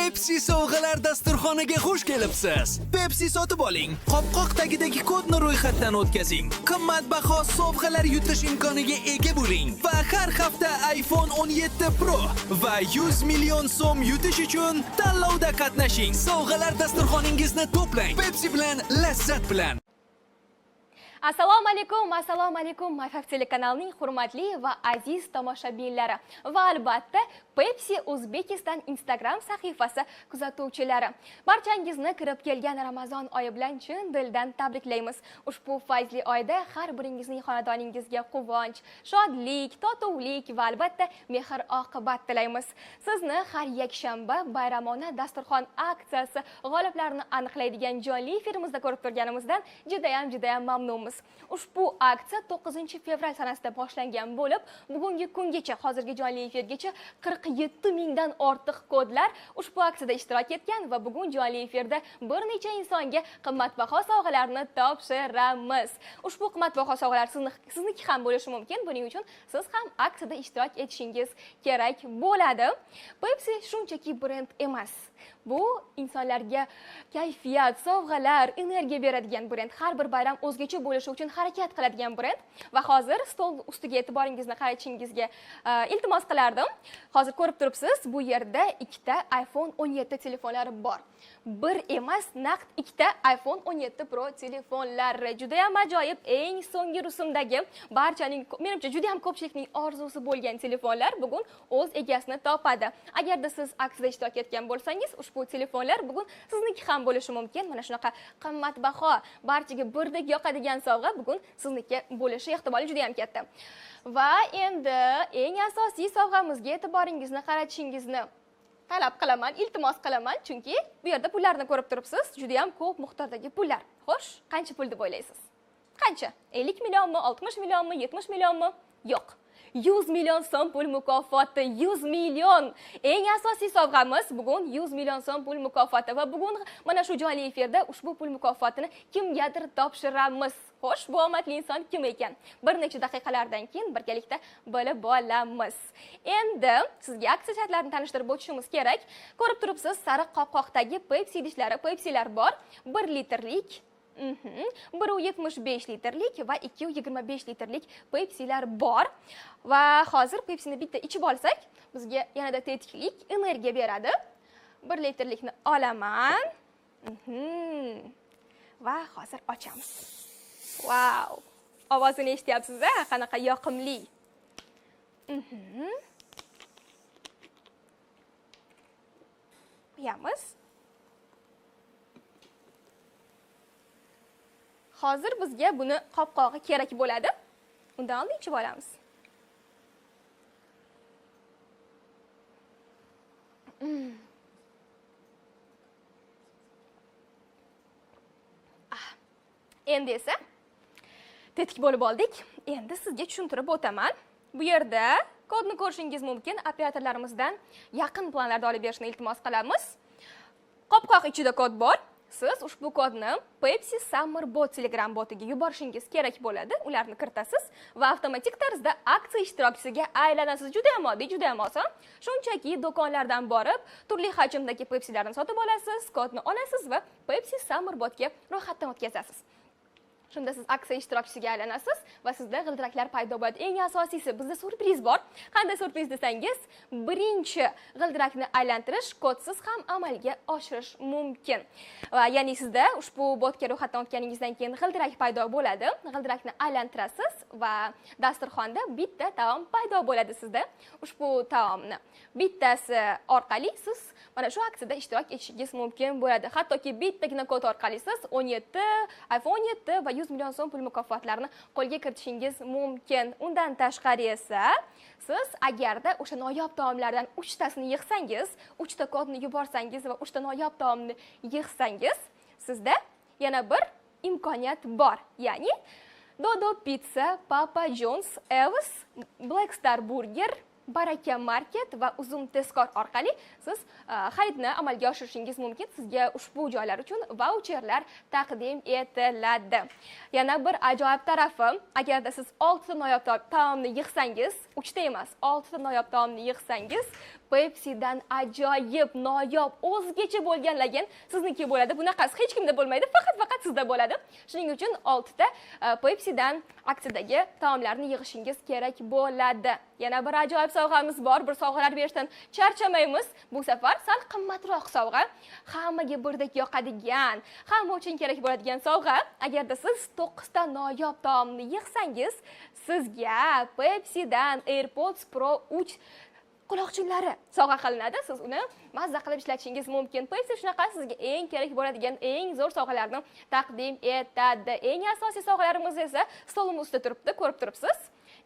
Pepsi sovg'alar dasturxoniga xush kelibsiz. Pepsi sotib oling. Qopqoq tagidagi kodni ro'yxatdan o'tkazing. Qimmatbaho sovg'alar yutish imkoniga ega bo'ling va har hafta iPhone 17 Pro va 100 million so'm yutish uchun tanlovda qatnashing. Sovg'alar dasturxoningizni to'plang. Pepsi bilan lazzat bilan. Assalomu alaykum, assalomu alaykum My5 telekanalining hurmatli va aziz tomoshabinlari va albatta Pepsi O'zbekiston Instagram sahifasi kuzatuvchilari. Barchangizni kirib kelgan Ramazon oyi bilan chin dildan tabriklaymiz. Ushbu fayzli oyda har biringizning xonadoningizga quvonch, shodlik, totuvlik va albatta mehr-oqibat tilaymiz. Sizni har yakshanba bayramona dasturxon aksiyasi g'oliblarini aniqlaydigan jonli efirimizda ko'rib turganimizdan juda ham mamnunmiz. Ushbu aksiya 9 fevral sanasida boshlangan bo'lib, bugungi kungacha, hozirgi jonli efirgacha 47 mingdan ortiq kodlar ushbu aksiyada ishtirok etgan va bugun jonli efirda bir necha insonga qimmatbaho sovg'alarni topshiramiz. Ushbu qimmatbaho sovg'alar sizniki ham bo'lishi mumkin. Buning uchun siz ham aksiyada ishtirok etishingiz kerak bo'ladi. Pepsi shunchaki brend emas. Bu insonlarga kayfiyat, sovg'alar, energiya beradigan brend. Har bir bayram o'zgacha bo'lishi uchun harakat qiladigan brend. Va hozir stol ustiga e'tiboringizni qaratishingizga iltimos qilardim. Hozir ko'rib turibsiz, bu yerda ikkita iPhone 17 telefonlari bor. Bir emas, naqd ikkita iPhone 17 Pro telefonlari. Juda ham ajoyib, eng so'nggi rusumdagi barchaning, menimcha, juda ham ko'pchilikning orzusi bo'lgan telefonlar bugun o'z egasini topadi. Agarda siz aksiyada ishtirok etgan bo'lsangiz, ushbu telefonlar bugun sizniki ham bo'lishi mumkin. Mana shunaqa qimmatbaho, barchaga birdek yoqadigan sovg'a bugun sizniki bo'lishi ehtimoli juda ham katta. Va endi eng asosiy sovg'amizga e'tiboringizni qaratishingizni talab qilaman, iltimos qilaman, chunki bu yerda pullarni ko'rib turibsiz, juda ham ko'p miqdordagi pullar. Xo'sh, qancha pul deb o'ylaysiz? Qancha? 50 millionmi, 60 millionmi, 70 millionmi? Yo'q. 100 million so'm pul mukofoti, 100 million. Eng asosiy sovg'amiz bugun 100 million so'm pul mukofoti va bugun mana shu jonli efirda ushbu pul mukofotini kimgadir topshiramiz. Xo'sh, bu omadli inson kim ekan? Bir necha daqiqalardan keyin birgalikda bilib olamiz. Endi sizga aksiya shartlarini tanishtirib o'tishimiz kerak. Ko'rib turibsiz, sariq qopqoqdagi Pepsi idishlari, Pepsilar bor. 1 litrlik, 1,75 litrlik va 2,25 litrlik Pepsilar bor. Va hozir Pepsini bitta ichib olsak, bizga yanada tetiklik, energiya beradi. 1 litrlikni olaman. Va hozir ochamiz. Vau! Ovozini eshityapsiz-a? Qanaqa yoqimli. Qo'yamiz. Hozir bizga buni qopqog'i kerak bo'ladi. Undan oldin ichib olamiz. Ah, endi esa tetik bo'lib oldik. Endi sizga tushuntirib o'taman. Bu yerda kodni ko'rishingiz mumkin. Operatorlarimizdan yaqin planlarda olib berishni iltimos qilamiz. Qopqoq ichida kod bor. Siz ushbu kodni Pepsi Summer Bot Telegram botiga yuborishingiz kerak bo'ladi. Ularni kiritasiz va avtomatik tarzda aksiya ishtirokchisiga aylanasiz. Juda ham oddiy, juda ham oson. Shunchaki do'konlardan borib, turli hajmdagi Pepsilarni sotib olasiz, kodni olasiz va Pepsi Summer Botga ro'yxatdan o'tkazasiz. Shunda siz aksiya ishtirokchisiga aylanasiz va sizda g'ildiraklar paydo bo'ladi. Eng asosiysi, bizda syurpriz bor. Qanday syurpriz desangiz, birinchi g'ildirakni aylantirish kodsiz ham amalga oshirish mumkin. Va ya'ni sizda ushbu botga ro'yxatdan o'tganingizdan keyin g'ildirak paydo bo'ladi. G'ildirakni aylantirasiz va dasturxonda bitta taom paydo bo'ladi sizda. Ushbu taomni bittasi orqali siz mana shu aksiyada ishtirok etishingiz mumkin bo'ladi. Hattoki bittagina kod orqali siz 17, iPhone 17 va 100 million so'm pul mukofotlarini qo'lga kiritishingiz mumkin. Undan tashqari esa siz agarda o'sha noyob taomlardan 3 tasini yig'sangiz, 3 ta kodni yuborsangiz va 3 ta noyob taomni yig'sangiz, sizda yana bir imkoniyat bor. Ya'ni Dodo Pizza, Papa John's, Evis, Black Star Burger, Baraka Market va Uzum Tezkor orqali siz xaridni amalga oshirishingiz mumkin. Sizga ushbu joylar uchun vaucherlar taqdim etiladi. Yana bir ajoyib tarafi, agarda siz 6 ta noyob taomni yig'sangiz, 3 ta emas, 6 ta noyob taomni yig'sangiz, Pepsi'dan ajoyib, noyob, o'zgacha bo'lgan lagan sizniki bo'ladi. Bunaqasi hech kimda bo'lmaydi, faqat sizda bo'ladi. Shuning uchun 6 ta Pepsi'dan aksiyadagi taomlarni yig'ishingiz kerak bo'ladi. Yana bir ajoyib sovg'amiz bor. Bir sovg'alar berishdan charchamaymiz. Bu safar sal qimmatroq sovg'a, hammaga birdek yoqadigan, hamma uchun kerak bo'ladigan sovg'a. Agarda siz 9 ta noyob taomni yig'sangiz, sizga Pepsi'dan AirPods Pro 3 quloqchinlari sovg'a qilinadi. Siz uni mazza qilib ishlatishingiz mumkin. Pepsi shunaqa sizga eng kerak bo'ladigan eng zo'r sovg'alarni taqdim etadi. Eng asosiy sovg'alarimiz esa stolimiz ustida turibdi, ko'rib turibsiz.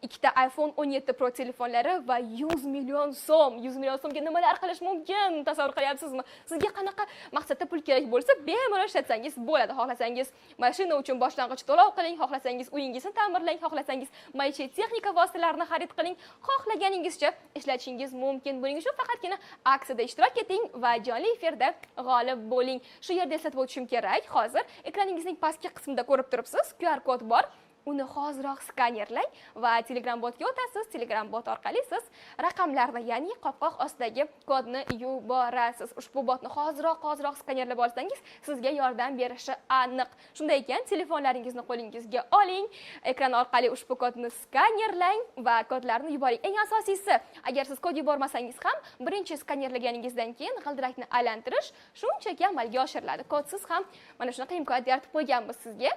2 ta iPhone 17 Pro telefonlari va 100 million so'm. 100 million so'mga nimalar qilish mumkin? Tasavvur qilyapsizmi? Sizga qanaqa maqsadda pul kerak bo'lsa, bemalol ishlatsangiz bo'ladi. Xohlasangiz mashina uchun boshlang'ich to'lov qiling, xohlasangiz uyingizni ta'mirlang, xohlasangiz maishiy texnika vositalarini xarid qiling, xohlaganingizcha ishlatishingiz mumkin. Buning uchun faqatgina aksiyada ishtirok eting va jonli efirda g'olib bo'ling. Shu yerda eslatib o'tishim kerak. Hozir ekraningizning pastki qismida ko'rib turibsiz, QR kod bor. Uni hoziroq skanerlang va Telegram botga o'tasiz. Telegram bot orqali siz raqamlarni, ya'ni qopqoq ostidagi kodni yuborasiz. Ushbu botni hoziroq skanerlab olsangiz, sizga yordam berishi aniq. Shunday ekan, telefonlaringizni qo'lingizga oling, ekran orqali ushbu kodni skanerlang va kodlarni yuboring. Eng asosiysi, agar siz kod yubormasangiz ham, birinchi skanerlaganingizdan keyin g'ildirakni aylantirish shunchaki amalga oshiriladi. Kodsiz ham mana shunaqa imkoniyat yaratib qo'yganmiz sizga.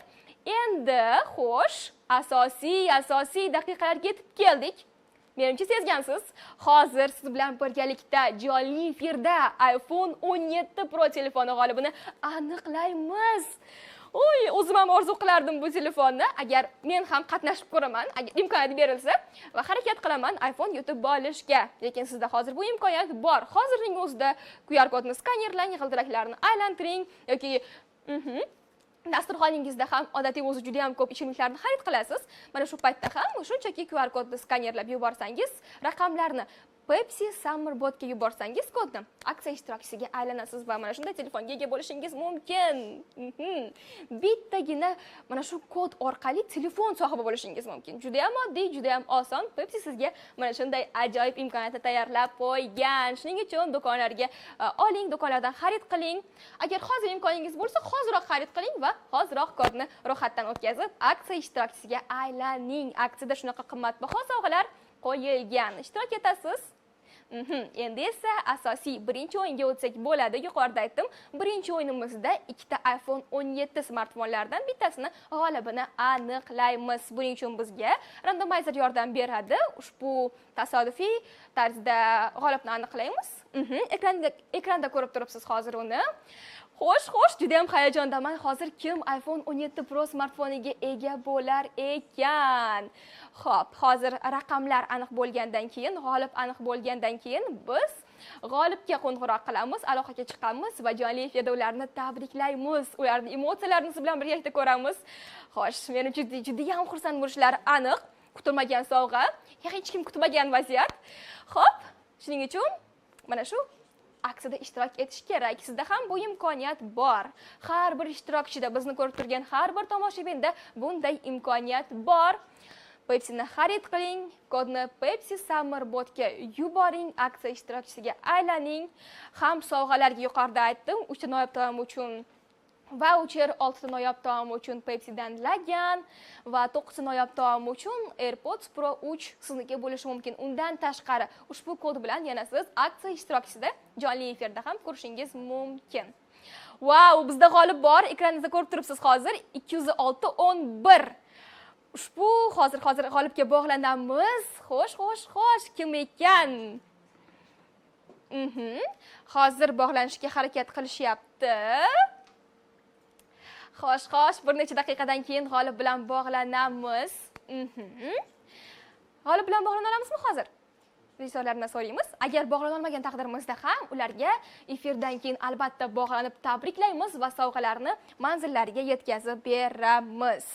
Endi, xo'sh, asosiy daqiqalarga yetib keldik. Menimcha sezgansiz. Hozir siz bilan birgalikda jonli efirda iPhone 17 Pro telefoni g'olibini aniqlaymiz. Oy, o'zim ham orzu qilardim bu telefonni. Agar men ham qatnashib ko'raman, agar imkoniyat berilsa va harakat qilaman iPhone yutib olishga. Lekin sizda hozir bu imkoniyat bor. Hozirning o'zida QR kodni skanerlang, g'ildiraklarni aylantiring yoki dasturxoningizda ham odatiy o'zi juda ham ko'p ichimliklarni xarid qilasiz. Mana shu paytda ham shunchaki QR kodni skanerlab yuborsangiz, raqamlarni Pepsi Summer botga yuborsangiz kodni, aksiya ishtirokchisiga aylanasiz va mana shunday telefonga ega bo'lishingiz mumkin. Bittagina mana shu kod orqali telefon sohibi bo'lishingiz mumkin. Juda ham oddiy, juda ham oson. Pepsi sizga mana shunday ajoyib imkoniyatni tayyorlab qo'ygan. Shuning uchun do'konlarga oling, do'konlardan xarid qiling. Agar hozir imkoningiz bo'lsa, hoziroq xarid qiling va hoziroq kodni ro'yxatdan o'tkazib, aksiya ishtirokchisiga aylaning. Aksiyada shunaqa qimmatbaho sovg'alar qo'yilgan. Ishtirok etasiz. Endi esa asosiy birinchi o'yinga o'tsak bo'ladi. Yuqorida aytdim, birinchi o'yinimizda 2 ta iPhone 17 smartfonlaridan bittasini g'olibini aniqlaymiz. Buning uchun bizga randomizer yordam beradi. Ushbu tasodifiy tarzda g'olibni aniqlaymiz. Ekranda ko'rib turibsiz hozir uni. Xo'sh, juda ham hayajondaman. Hozir kim iPhone 17 Pro smartfoniga ega bo'lar ekan? Xo'p, hozir raqamlar aniq bo'lgandan keyin, g'olib aniq bo'lgandan keyin biz g'olibga qo'ng'iroq qilamiz, aloqaga chiqamiz va jonli efirda ularni tabriklaymiz. Ularning emotsiyalarini siz bilan birgalikda ko'ramiz. Xo'sh, menimcha juda ham xursand bo'lishlari aniq. Kutilmagan sovg'a, hech kim kutmagan vaziyat. Xo'p, shuning uchun mana shu aksiyada ishtirok etish kerak. Sizda ham bu imkoniyat bor. Har bir ishtirokchida, bizni ko'rib turgan har bir tomoshabinda bunday imkoniyat bor. Pepsi'ni xarid qiling, kodni Pepsi Summer botga yuboring, aksiya ishtirokchisiga aylaning. Ham sovg'alarga yuqorida aytdim, 3 ta noyob taom uchun vaucher, 6 ta noyob taom uchun Pepsi'dan lagan va 9 ta noyob taom uchun AirPods Pro 3 sizniki bo'lishi mumkin. Undan tashqari ushbu kod bilan yana siz aksiya ishtirokchisida jonli efirda ham ko'rishingiz mumkin. Vau, bizda g'olib bor. Ekraningizda ko'rib turibsiz hozir 206 11. Ushbu hozir g'olibga bog'lanamiz. Xo'sh, kim ekan? Hozir bog'lanishga harakat qilishyapti. Xo'sh, bir necha daqiqadan keyin g'olib bilan bog'lanamiz. G'olib bilan bog'lana olamizmi hozir? Rejissyorlardan so'raymiz. Agar bog'lana olmagan taqdirimizda ham ularga efirdan keyin albatta bog'lanib tabriklaymiz va sovg'alarni manzillariga yetkazib beramiz.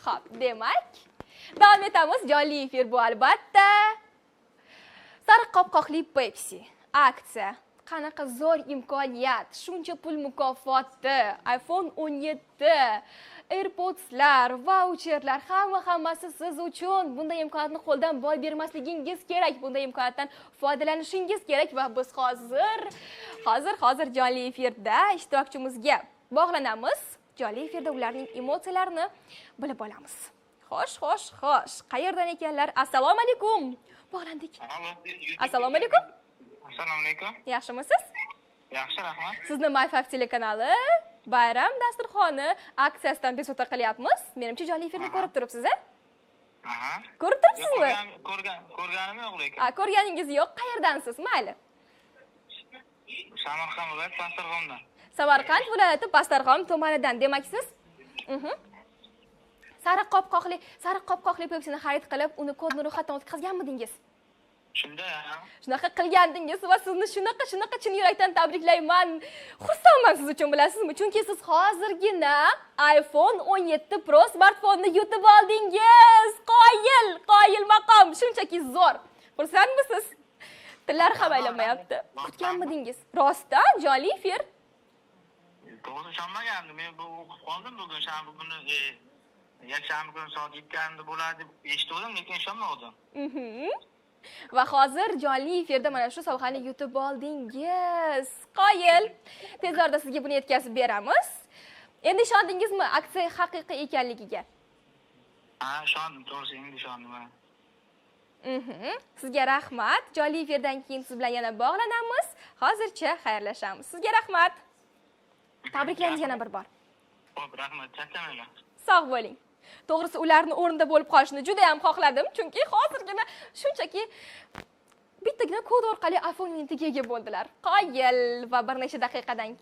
Xo'p, demak, davom etamiz. Jonli efir bu albatta. Sariq qopqoqli Pepsi aksiya. Qanaqa zo'r imkoniyat, shuncha pul mukofoti, iPhone 17, AirPodslar, vaucherlar, hammasi siz uchun. Bunday imkoniyatni qo'ldan boy bermasligingiz kerak, bunday imkoniyatdan foydalanishingiz kerak va biz hozir jonli efirda ishtirokchimizga bog'lanamiz. Jonli efirda ularning emotsiyalarini bilib olamiz. Xo'sh. Qayerdan ekanlar? Assalomu alaykum. Bog'landik. Assalomu alaykum. Assalomu alaykum. Yaxshimisiz? Yaxshi, rahmat. Sizni My5 telekanali bayram dasturxoni aksiyasidan bezovta qilyapmiz. Menimcha jonli efirni ko'rib turibsiz, a? Aha. Ko'rib turibsizmi? Ko'rganim yo'q lekin. Ko'rganingiz yo'q. Qayerdansiz? Mayli. Samarqand viloyati Pastdarg'omdan. Samarqand viloyati Pastdarg'om tumanidan. Demak siz sariq qopqoqli Pepsi'ni xarid qilib, uni kodni ro'yxatdan o'tkazganmidingiz? Shunda, shunaqa qilgandingiz va sizni shunaqa chin yurakdan tabriklayman. Xursandman siz uchun, bilasizmi? Chunki siz hozirgina iPhone 17 Pro smartfonni yutib oldingiz. Qoyil maqom, shunchaki zo'r. Xursandmisiz? Tillar ham aylanmayapti. Kutganmidingiz? Rostdan jonli efir. To'g'ri ishonmagandim. Men bu o'qib qoldim bugun shanba kuni, yakshanba kuni soat 7:30 bo'ladi deb eshitdim, lekin ishonmadim. Va hozir jonli efirda mana shu sovg'ani yutib oldingiz. Qoyil. Tez orada sizga buni yetkazib beramiz. Endi ishondingizmi aksiya haqiqiy ekanligiga? Ha, ishondim, to'g'risi endi ishondim. Sizga rahmat. Jonli efirdan keyin siz bilan yana bog'lanamiz. Hozircha xayrlashamiz. Sizga rahmat. Tabriklaymiz yana bir bor. Xo'p, rahmat, charchamanglar. Sog' bo'ling. To'g'risi ularni o'rnida bo'lib qolishini juda ham xohladim, chunki hozirgina shunchaki bittagina kod orqali iPhone 17 ga ega bo'ldilar. Qoyil va bir necha daqiqadan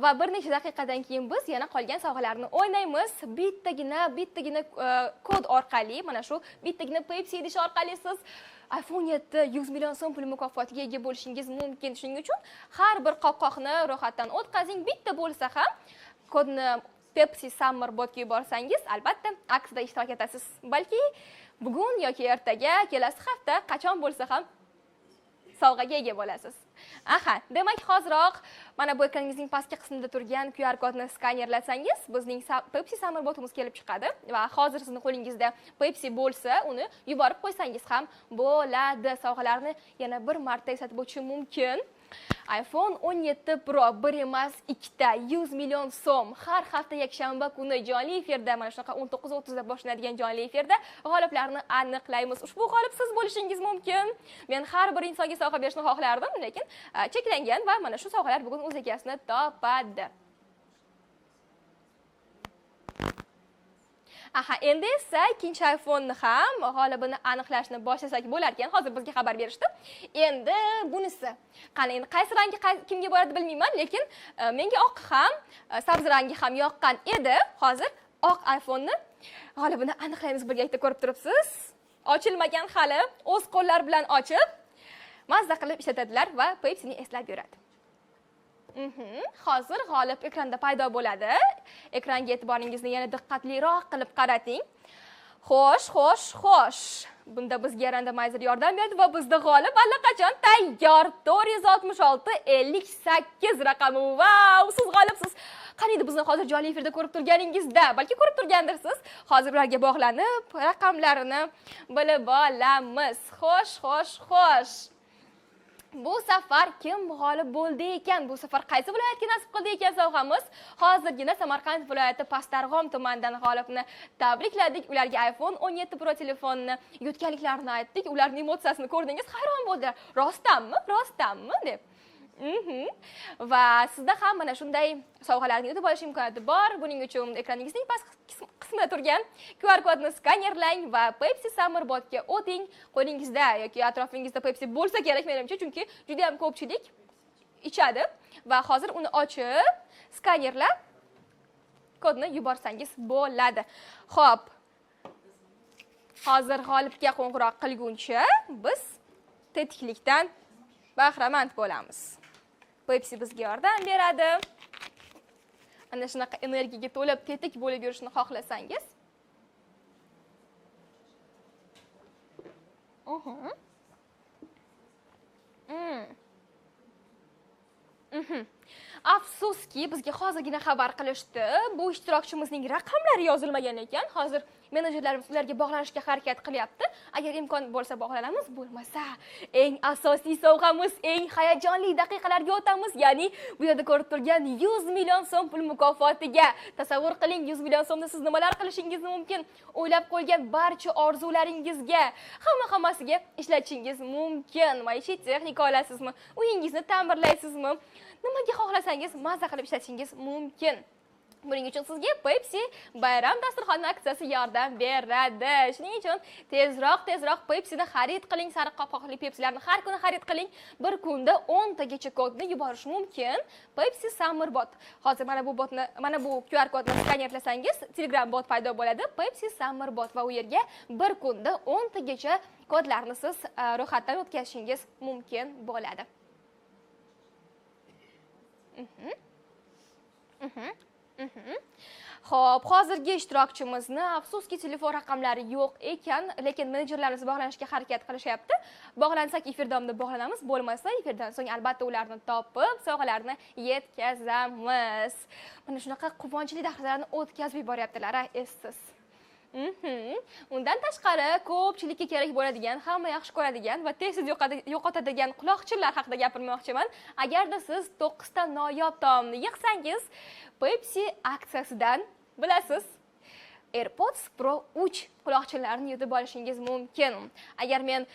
va bir necha daqiqadan keyin biz yana qolgan sovg'alarni o'ynaymiz. Bittagina kod orqali, mana shu bittagina Pepsi idishi orqali siz iPhone 7 100 million so'm pul mukofotiga ega bo'lishingiz mumkin. Shuning uchun har bir qopqoqni ro'yxatdan o'tkazing, bitta bo'lsa ham kodni Pepsi Summer botga yuborsangiz, albatta aksiyada ishtirok etasiz. Balki bugun yoki ertaga, kelasi hafta qachon bo'lsa ham sovg'aga ega bo'lasiz. Aha, demak hoziroq mana bu ekraningizning pastki qismida turgan QR kodni skanerlasangiz, bizning Pepsi Summer botimiz kelib chiqadi va hozir sizning qo'lingizda Pepsi bo'lsa, uni yuborib qo'ysangiz ham bo'ladi. Sovg'alarni yana bir marta eslatib o'tishim mumkin. iPhone 17 Pro bir emas ikkita 100 million so'm har hafta yakshanba kuni jonli efirda mana shunaqa 19:30 da boshlanadigan jonli efirda g'oliblarni aniqlaymiz. Ushbu g'olib siz bo'lishingiz mumkin. Men har bir insonga sovg'a berishni xohlardim, lekin cheklangan va mana shu sovg'alar bugun o'z egasini topadi. Aha, endi esa ikkinchi iPhone'ni ham g'olibini aniqlashni boshlasak bo'lar ekan. Hozir bizga xabar berishdi. Endi bunisi qani, endi qaysi rangi kimga boradi bilmayman, lekin menga oq ham, sabzi rangi ham yoqqan edi. Hozir oq iPhone'ni g'olibini aniqlaymiz birgalikda, ko'rib turibsiz. Ochilmagan hali, o'z qo'llari bilan ochib, mazza qilib ishlatadilar va Pepsi'ni eslab yuradi. Hozir g'olib ekranda paydo bo'ladi. Ekranga e'tiboringizni yana diqqatliroq qilib qarating. Xo'sh. Bunda bizga randomizer yordam berdi va bizda g'olib allaqachon tayyor. 466 58 raqami. Vau, siz g'olibsiz. Qaniydi bizni hozir jonli efirda ko'rib turganingizda, balki ko'rib turgandirsiz. Hozir ularga bog'lanib, raqamlarini bilib olamiz. Xo'sh. Bu safar kim g'olib bo'ldi ekan? Bu safar qaysi viloyatga nasib qildi ekan sovg'amiz? Hozirgina Samarqand viloyati Pastdarg'om tumanidan g'olibni tabrikladik. Ularga iPhone 17 Pro telefonini yutganliklarini aytdik. Ularning emotsiyasini ko'rdingiz, hayron bo'ldilar. Rostdanmi? Rostdanmi deb. Va sizda ham mana shunday sovg'alarni yutib olish imkoniyati bor. Buning uchun ekraningizning past qismida turgan QR kodni skanerlang va Pepsi Summer botga o'ting. Qo'lingizda yoki atrofingizda Pepsi bo'lsa kerak menimcha, chunki juda ham ko'pchilik ichadi va hozir uni ochib skanerlab kodni yuborsangiz bo'ladi. Xo'p. Hozir g'olibga qo'ng'iroq qilguncha biz tetiklikdan bahramand bo'lamiz. Pepsi bizga yordam beradi. Mana shunaqa energiyaga to'lib, tetik bo'lib yurishni xohlasangiz, Afsuski, bizga hozirgina xabar qilishdi. Bu ishtirokchimizning raqamlari yozilmagan ekan. Hozir menejerlarimiz ularga bog'lanishga harakat qilyapti. Agar imkon bo'lsa bog'lanamiz, bo'lmasa eng asosiy sovg'amiz, eng hayajonli daqiqalarga o'tamiz. Ya'ni bu yerda ko'rib turgan 100 million so'm pul mukofotiga. Tasavvur qiling, 100 million so'mni siz nimalar qilishingiz mumkin? O'ylab qo'ygan barcha orzularingizga, hammasiga ishlatishingiz mumkin. Maishiy texnika olasizmi? Uyingizni ta'mirlaysizmi? Nimaga xohlasangiz maza qilib ishlatishingiz mumkin. Buning uchun sizga Pepsi bayram dasturxoni aksiyasi yordam beradi. Shuning uchun tezroq Pepsi'ni xarid qiling. Sariq qopqoqli Pepsi'larni har kuni xarid qiling. Bir kunda 10 tagacha kodni yuborish mumkin. Pepsi Summer Bot. Hozir mana bu botni, mana bu QR kodni skanerlasangiz, Telegram bot paydo bo'ladi. Pepsi Summer Bot va u yerga bir kunda 10 tagacha kodlarni siz ro'yxatdan o'tkazishingiz mumkin bo'ladi. Xo'p, hozirgi ishtirokchimizni afsuski telefon raqamlari yo'q ekan, lekin menejerlarimiz bog'lanishga harakat qilishyapti. Bog'lansak efir davomida bog'lanamiz, bo'lmasa efirdan so'ng albatta ularni topib, sovg'alarni yetkazamiz. Mana shunaqa quvonchli lahzalarni o'tkazib yuboryaptilar, essiz. Undan tashqari ko'pchilikka kerak bo'ladigan, hamma yaxshi ko'radigan va tez-tez yo'qotadigan quloqchinlar haqida gapirmoqchiman. Agarda siz 9 ta noyob taomni yig'sangiz, Pepsi aksiyasidan bilasiz, AirPods Pro 3 quloqchinlarini yutib olishingiz mumkin. Agar men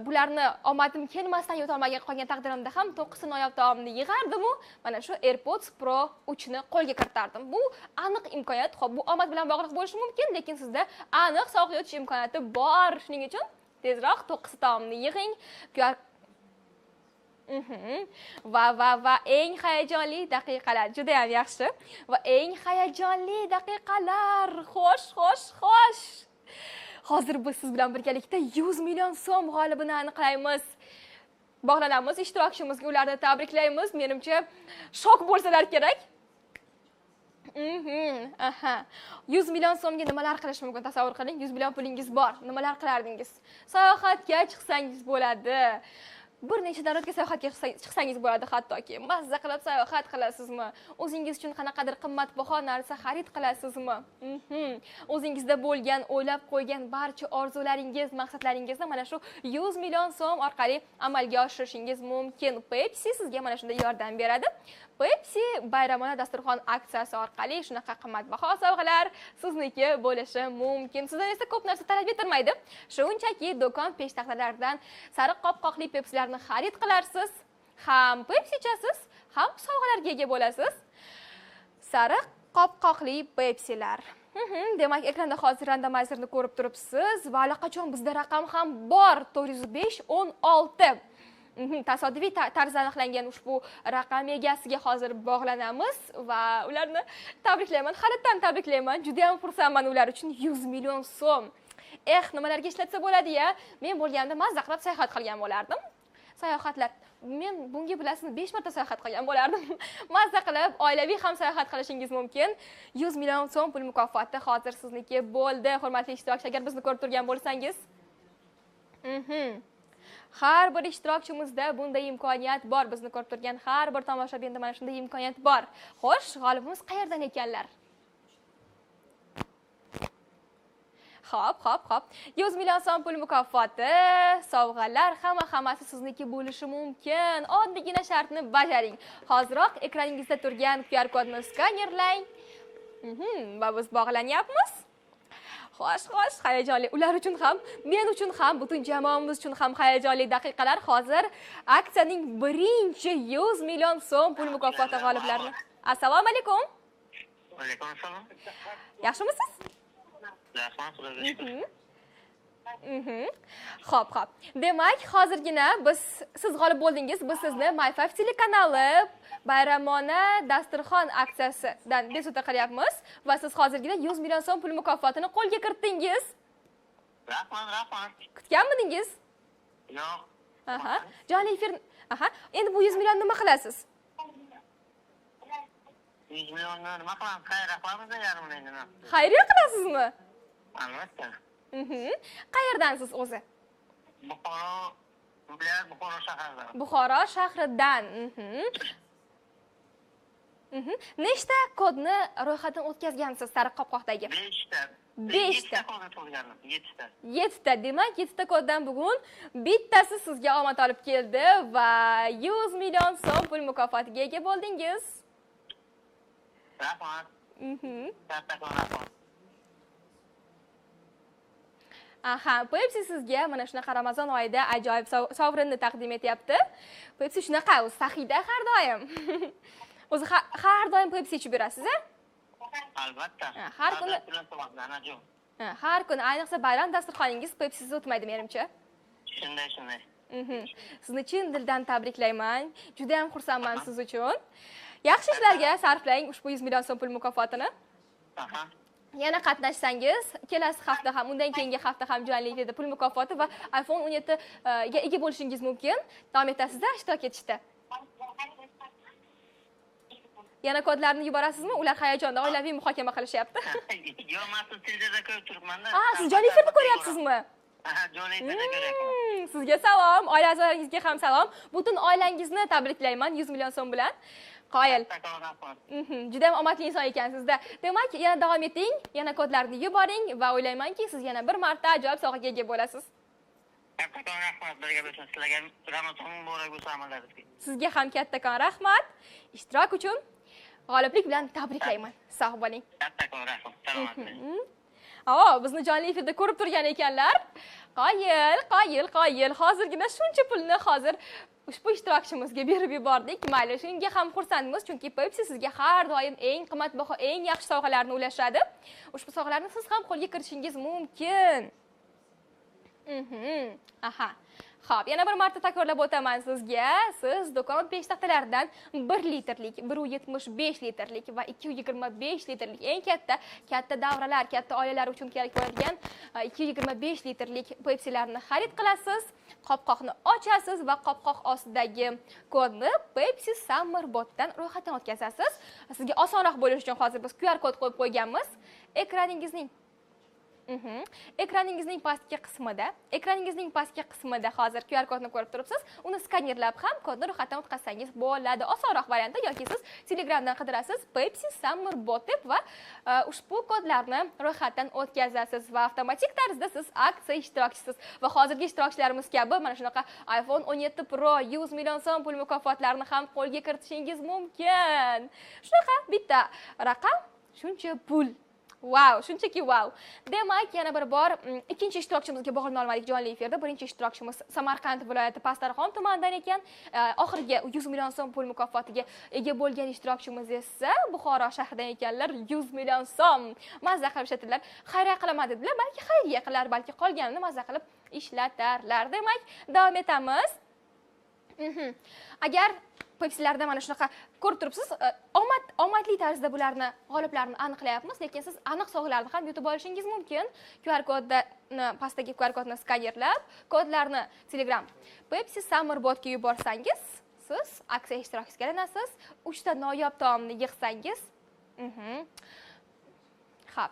bularni omadim kelmasdan yutolmagan qolgan taqdirimda ham 9 ta noyob taomni yig'ardim-u, mana shu AirPods Pro 3 ni qo'lga kiritardim. Bu aniq imkoniyat. Xo'p, bu omad bilan bog'liq bo'lishi mumkin, lekin sizda aniq sovg'a yutish imkoniyati bor. Shuning uchun tezroq 9 ta taomni yig'ing. Va eng hayajonli daqiqalar, juda ham yaxshi. Va eng hayajonli daqiqalar. Xo'sh. Hozir biz siz bilan birgalikda 100 million so'm g'olibini aniqlaymiz. Bog'lanamiz ishtirokchimizga, ularni tabriklaymiz. Menimcha shok bo'lsalar kerak. 100 million so'mga nimalar qilish mumkin tasavvur qiling. 100 million pulingiz bor. Nimalar qilardingiz? Sayohatga chiqsangiz bo'ladi. Bir necha davlatga sayohatga chiqsangiz bo'ladi hattoki. Mazza qilib sayohat qilasizmi? O'zingiz uchun qanaqadir qimmatbaho narsa xarid qilasizmi? O'zingizda bo'lgan, o'ylab qo'ygan barcha orzularingiz, maqsadlaringizni mana shu 100 million so'm orqali amalga oshirishingiz mumkin. Pepsi sizga mana shunday yordam beradi. Pepsi bayramona dasturxon aksiyasi orqali shunaqa qimmatbaho sovg'alar sizniki bo'lishi mumkin. Sizdan esa ko'p narsa talab etilmaydi. Shunchaki do'kon peshtaxtalaridan sariq qopqoqli Pepsilarni xarid qilarsiz, ham Pepsi ichasiz, ham sovg'alarga ega bo'lasiz. Sariq qopqoqli Pepsilar. Demak, ekranda hozir randomizerni ko'rib turibsiz va allaqachon bizda raqam ham bor: 405 16. Tasodifiy tarzda aniqlangan ushbu raqam egasiga hozir bog'lanamiz va ularni tabriklayman, halitdan tabriklayman. Juda ham xursandman ular uchun. 100 million so'm. Eh, nimalarga ishlatsa bo'ladi-ya? Men bo'lganimda mazza qilib sayohat qilgan bo'lardim. Sayohatlar. Men bunga bilasizmi 5 marta sayohat qilgan bo'lardim. Mazza qilib oilaviy ham sayohat qilishingiz mumkin. 100 million so'm pul mukofoti hozir sizniki bo'ldi. Hurmatli ishtirokchi, agar bizni ko'rib turgan bo'lsangiz. Har bir ishtirokchimizda bunday imkoniyat bor. Bizni ko'rib turgan har bir tomoshabinda mana shunday imkoniyat bor. Xo'sh, g'olibimiz qayerdan ekanlar? Hop. 100 million so'm pul mukofoti, sovg'alar, hammasi sizniki bo'lishi mumkin. Oddiygina shartni bajaring. Hoziroq ekraningizda turgan QR kodni skanerlang. Va biz bog'lanyapmiz. Xo'sh, hayajonli. Ular uchun ham, men uchun ham, butun jamoamiz uchun ham hayajonli daqiqalar. Hozir aksiyaning birinchi 100 million so'm pul mukofoti g'oliblarini. Assalomu alaykum. Alaykum assalom. Yaxshimisiz? Rahmat, Xudoga shukr. Xo'p. Demak, hozirgina siz g'olib bo'ldingiz. Biz sizni My5 telekanali bayramona dasturxon aksiyasidan bezovta qilyapmiz va siz hozirgina 100 million so'm pul mukofotini qo'lga kiritdingiz. Rahmat. Kutganmidingiz? Yo'q. Jonli efir. Endi bu 100 million nima qilasiz? 100 millionni nima qilamiz? Xayriya qilamiz yarmini endi. Xayriya qilasizmi? Albatta. Qayerdansiz o'zi? Buxoro, viloyat Buxoro shahridan. Buxoro shahridan. Nechta kodni ro'yxatdan o'tkazgansiz sariq qopqoqdagi? 5 ta. 5 ta. Kod o'tkazgandim, 7 ta. 7 ta. Demak, 7 ta koddan bugun bittasi sizga omad olib keldi va 100 million so'm pul mukofotiga ega bo'ldingiz. Rahmat. Kattakon rahmat. Aha, Pepsi sizga mana shunaqa Ramazon oyida ajoyib sovrinni taqdim etyapti. Pepsi shunaqa, o'zi saxiyda har doim. O'zi har doim Pepsi ichib yurasiz-a? Albatta. Har kuni har kuni, ayniqsa bayram dasturxoningiz Pepsisiz o'tmaydi menimcha. Shunday, shunday. Sizni chin dildan tabriklayman. Juda ham xursandman siz uchun. Yaxshi ishlarga sarflang ushbu 100 million so'm pul mukofotini. Yana qatnashsangiz, kelasi hafta ham, undan keyingi hafta ham jonli efirda pul mukofoti va iPhone 17 ga ega bo'lishingiz mumkin. Davom etasizda ishtirok etishda. Yana kodlarni yuborasizmi? Ular hayajonda oilaviy muhokama qilishyapti. Yo'q, men sizni televizorda ko'rib turibman-da. Siz jonli efirda ko'ryapsizmi? Ha, jonli efirda ko'ryapman. Sizga salom, oila a'zolaringizga ham salom. Butun oilangizni tabriklayman 100 million so'm bilan. Qoyil. Juda ham omadli inson ekansizda. Demak, yana davom eting, yana kodlarni yuboring va o'ylaymanki, siz yana bir marta ajoyib sovg'aga ega bo'lasiz. Kattakon rahmat, birga bo'lsin. Sizlarga Ramazon muborak bo'lsin hammalarga. Sizga ham kattakon rahmat. Ishtirok uchun g'oliblik bilan tabriklayman. Sog' bo'ling. Kattakon rahmat. Salomat bo'ling. Bizni jonli efirda ko'rib turgan ekanlar. Qoyil, qoyil, qoyil. Hozirgina shuncha pulni hozir ushbu ishtirokchimizga berib yubordik. Mayli, shunga ham xursandmiz, chunki Pepsi sizga har doim eng qimmatbaho, eng yaxshi sovg'alarni ulashadi. Ushbu sovg'alarni siz ham qo'lga kiritishingiz mumkin. Aha. Xo'p, yana bir marta takrorlab o'taman sizga. Siz do'kon peshtaxtalaridan 1 litrlik, 1.75 litrlik va 2.25 litrlik eng katta davralar, katta oilalar uchun kerak bo'ladigan 2.25 litrlik Pepsilarni xarid qilasiz. Qopqoqni ochasiz va qopqoq ostidagi kodni Pepsi Summer botdan ro'yxatdan o'tkazasiz. Sizga osonroq bo'lishi uchun hozir biz QR kod qo'yib qo'yganmiz. Ekraningizning pastki qismida, hozir QR kodni ko'rib turibsiz. Uni skanerlab ham kodni ro'yxatdan o'tkazsangiz bo'ladi. Osonroq variantda yoki siz Telegramdan qidirasiz Pepsi Summer bot deb va ushbu kodlarni ro'yxatdan o'tkazasiz va avtomatik tarzda siz aksiya ishtirokchisiz. Va hozirgi ishtirokchilarimiz kabi mana shunaqa iPhone 17 Pro 100 million so'm pul mukofotlarini ham qo'lga kiritishingiz mumkin. Shunaqa bitta raqam, shuncha pul. Wow, shunchaki wow. Demak, yana bir bor ikkinchi ishtirokchimizga bog'lana olmadik jonli efirda. Birinchi ishtirokchimiz Samarqand viloyati Pastdarg'om tumanidan ekan. Oxirgi 100 million so'm pul mukofotiga ega bo'lgan ishtirokchimiz esa Buxoro shahridan ekanlar. 100 million so'm mazza qilib ishlatilar. Xayriya qilaman dedilar, balki xayriya qilar, balki qolganini mazza qilib ishlatarlar. Demak, davom etamiz. Agar Pepsilarda mana shunaqa ko'rib turibsiz, omadli tarzda bularni g'oliblarni aniqlayapmiz, lekin siz aniq sovg'alarni ham yutib olishingiz mumkin. QR kodni, pastdagi QR kodni skanerlab, kodlarni Telegram Pepsi Summer botga yuborsangiz, siz aksiya ishtirokchisiga aylanasiz. 3 ta noyob taomni yig'sangiz, Xo'p.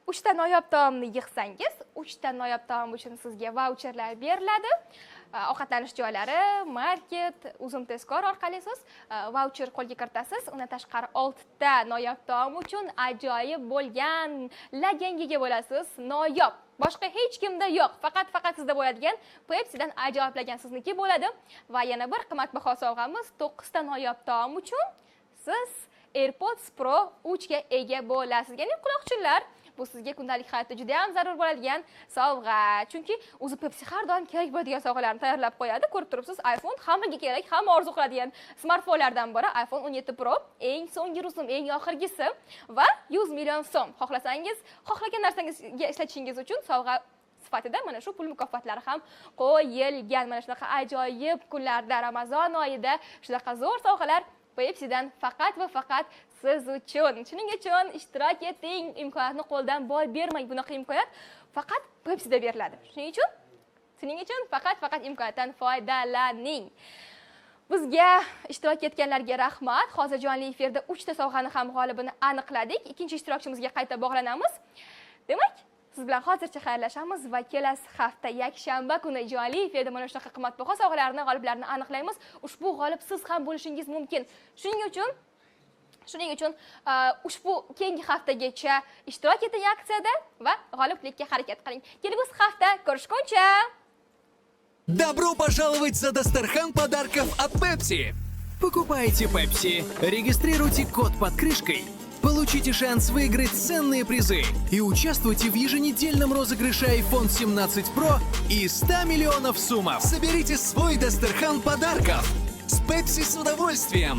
3 ta noyob taomni yig'sangiz, 3 ta noyob taom uchun sizga vaucherlar beriladi. Ovqatlanish joylari, market, Uzum tezkor orqali siz vaucher qo'lga kiritasiz. Undan tashqari 6 ta noyob taom uchun ajoyib bo'lgan laganga ega bo'lasiz. Noyob, boshqa hech kimda yo'q, faqat sizda bo'ladigan Pepsidan ajoyib lagan sizniki bo'ladi. Va yana bir qimmatbaho sovg'amiz 9 ta noyob taom uchun siz AirPods Pro 3 ga ega bo'lasiz. Ya'ni quloqchinlar. Bu sizga kundalik hayotda juda ham zarur bo'ladigan sovg'a. Chunki o'zi Pepsi har doim kerak bo'ladigan sovg'alarni tayyorlab qo'yadi. Ko'rib turibsiz, iPhone hammaga kerak, hamma orzu qiladigan smartfonlardan biri iPhone 17 Pro, eng so'nggi rusum, eng oxirgisi va 100 million so'm. Xohlasangiz, xohlagan narsangizga ishlatishingiz uchun sovg'a sifatida mana shu pul mukofotlari ham qo'yilgan. Mana shunaqa ajoyib kunlarda, Ramazon oyida shunaqa zo'r sovg'alar Pepsidan faqat va faqat siz uchun. Shuning uchun ishtirok eting, imkoniyatni qo'ldan boy bermang. Bunaqa imkoniyat faqat Pepsi'da beriladi. Shuning uchun faqat imkoniyatdan foydalaning. Bizga ishtirok etganlarga rahmat. Hozir jonli efirda 3 ta sovg'ani ham g'olibini aniqladik. Ikkinchi ishtirokchimizga qayta bog'lanamiz. Demak, siz bilan hozircha xayrlashamiz va kelasi hafta yakshanba kuni jonli efirda mana shunaqa qimmatbaho sovg'alarni g'oliblarini aniqlaymiz. Ushbu g'olib siz ham bo'lishingiz mumkin. Shuning uchun ushbu keyingi haftagacha ishtirok eting aksiyada va g'oliblikka harakat qiling. Kelgusi hafta ko'rishguncha! Добро пожаловать за Дастархан подарков от Pepsi! Покупайте Pepsi, регистрируйте код под крышкой, получите шанс выиграть ценные призы и участвуйте в еженедельном розыгрыше iPhone 17 Pro и 100 миллионов сумов. Соберите свой Дастархан подарков с Pepsi с удовольствием.